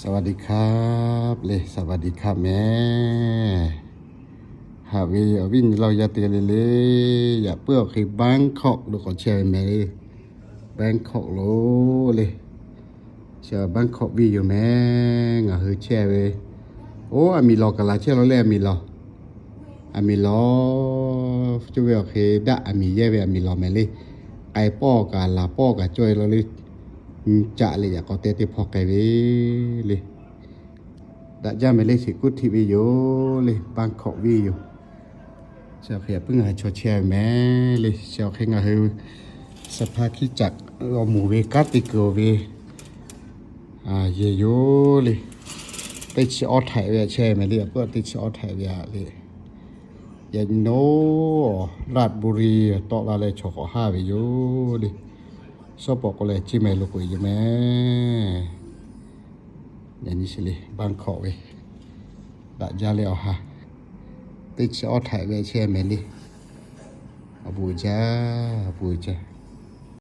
สวัสดีครับ le, สวัสดีครับ meh. Haꞈ ve awˬ viˉ nyi lawˇ yaˇ teˇ g'aˇ le le, yaꞈ puiˉ awˬ hk'e Bangkok lo k'awꞈ chehˇ ve meh le. Bangkok lo le, chi Bangkok viˇ yoˬ meh. Ngaˬ hui chehˇ ve, oˇ aˬ miˍ lawˬ kaꞈ laˬ chehˇ law le, aˬ miˍ lawˬ. Aˬ miˍ lawˬ, coˇ ve awˬ hk'e daꞈ aˬ miˍ yehˇ ve aˬ miˍ lawˬ meh le. K'ai pawˆ kaꞈ laˬ pawˆ kaꞈ cawˇ e law le. Nyi caꞈ leh yaꞈ k'aw te teˇ hpawˇ k'ai ve le. Daꞈ jaˇ meh le, sheˍ kuˉ htiˆ ve yoˬ le, Bangkok viˇ yoˬ. Chi awˬ hk'e yaꞈ puiˉ ngaˬ hui chaw chehˇ ve meh le. Chi awˬ hk'e ngaˬ hui สภาคริสตจักร g'aw moˍ ve kanˉ te kuiˬ ve yehˬ yoˬ le. Teˇ chi awˇ htaiꞈ ve chehˇ meh le, yaꞈ puiˉ teˇ chi awˇ htaiꞈ ve aꞈ le. Yaꞈ nyi naˉ, ราชบุรี tawˆ la leh chaw k'awꞈ haˇ ve yoˬ le. Shawˉ pawˍ k'o leh ciˇ meh lo k'oꞈ e yoˬ meh. Yaꞈ nyi chi le Bangkok ve daꞈ jaˇ leh awˬ ha teˇ chi awˇ htaiꞈ ve chehˇ meh le. Awˬ bon uiˍ jaˇ, awˬ bon uiˍ jaˇ.